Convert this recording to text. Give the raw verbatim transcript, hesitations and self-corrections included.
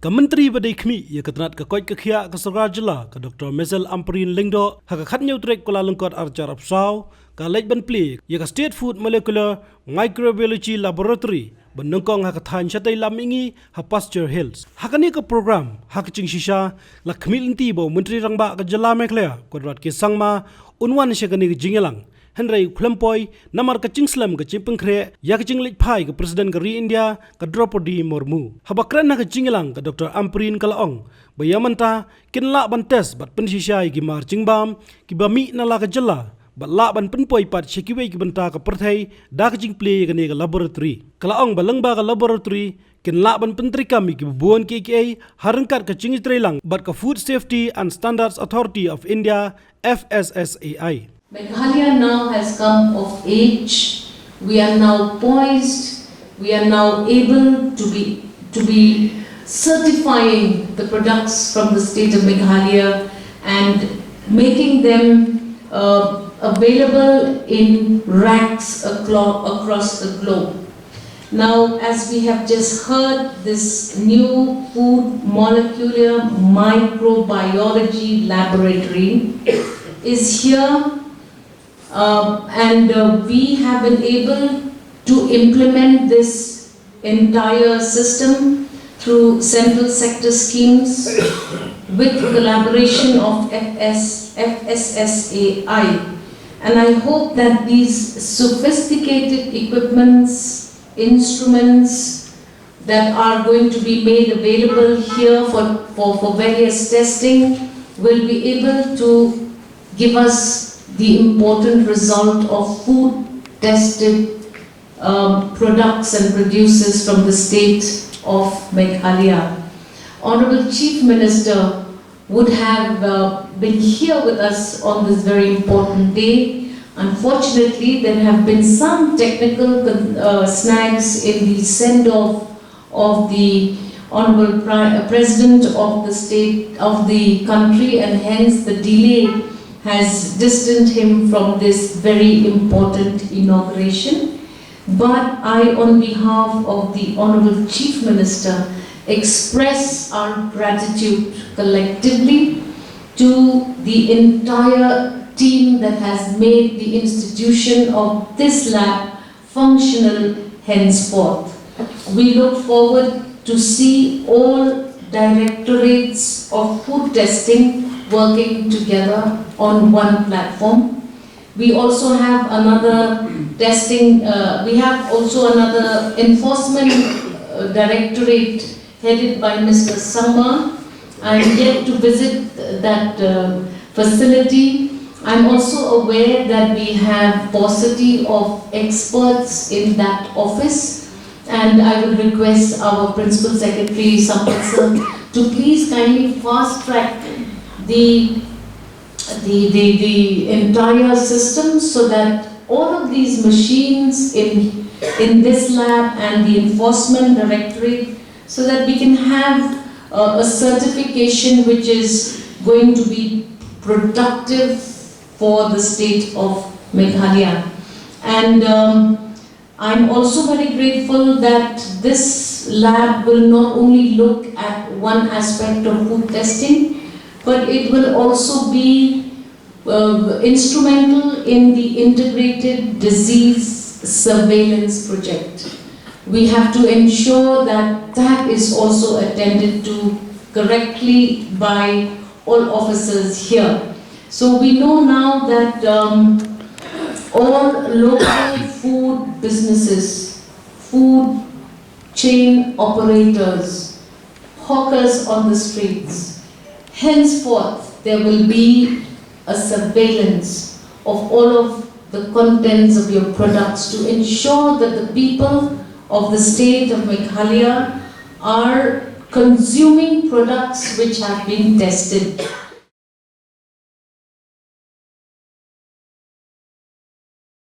Ka Myntri ba dei khmih ïa ka tnat ka koit ka khiah ka Sorkar Jylla, ka Doctor Miss L Ampareen Lyngdoh, ha ka khatñiew tarik Kyllalyngkot arhajar arphew saw, ka leit ban plie ïa ka State Food Molecular Microbiology Laboratory ba nyngkong ha ka thaiñ shatei lam mihngi ha Pasture Hills. Ha kane ka program, ha ka jingshisha, la khmih lynti bad u Myntri Rangbah ka Jylla Meghalaya, Conrad K Sangma, un wan sha kane ka jingïalang. Hynrei u khlem poi, namar ka jingslem ka jingpynkhreh ïa ka jingleit phai ka President ka ri India, ka Droupadi Murmu. Haba kren ha ka jingïalang, ka Doctor Ampareen ka la ong ba ïa mynta kin lah ban test bad pynshisha ïa ki mar jingbam kiba mih na la ka jylla, bad lah ban pynpoi pat sha kiwei ki bynta ka pyrthei da ka jingplie ïa kane ka laboratory. Ka la ong ba lyngba ka laboratory kin lah ban pyntreikam ïa kiba bun kiei kiei ha ryngkat ka jingïatreilang bad ka Food Safety and Standards Authority of India, F S S A I. Meghalaya now has come of age. We are now poised. We are now able to be to be certifying the products from the state of Meghalaya and making them uh, available in racks aclo- across the globe. Now, as we have just heard, this new food molecular microbiology laboratory is here, uh, and uh, we have been able to implement this entire system through central sector schemes with collaboration of F S, F S S A I. And I hope that these sophisticated equipments, instruments that are going to be made available here for, for, for various testing will be able to give us the important result of food tested um, products and producers from the state of Meghalaya. Honorable Chief Minister would have uh, been here with us on this very important day. Unfortunately, there have been some technical uh, snags in the send off of the Honorable Pri- uh, President of the state of the country, and hence the delay has distanced him from this very important inauguration. But I, on behalf of the Honorable Chief Minister, express our gratitude collectively to the entire team that has made the institution of this lab functional henceforth. We look forward to see all directorates of food testing working together on one platform. We also have another testing, uh, we have also another enforcement uh, directorate headed by Mister Sangma. I'm yet to visit that uh, facility. I'm also aware that we have paucity of experts in that office, and I would request our Principal Secretary, Sampath sir, to please kindly fast track the the, the, the entire system so that all of these machines in, in this lab and the enforcement directorate, so that we can have uh, a certification which is going to be productive for the state of Meghalaya. And um, I'm also very grateful that this lab will not only look at one aspect of food testing, but it will also be uh, instrumental in the integrated disease surveillance project. We have to ensure that that is also attended to correctly by all officers here. So we know now that um, all local food businesses, food chain operators, hawkers on the streets, henceforth there will be a surveillance of all of the contents of your products to ensure that the people of the state of Meghalaya are consuming products which have been tested.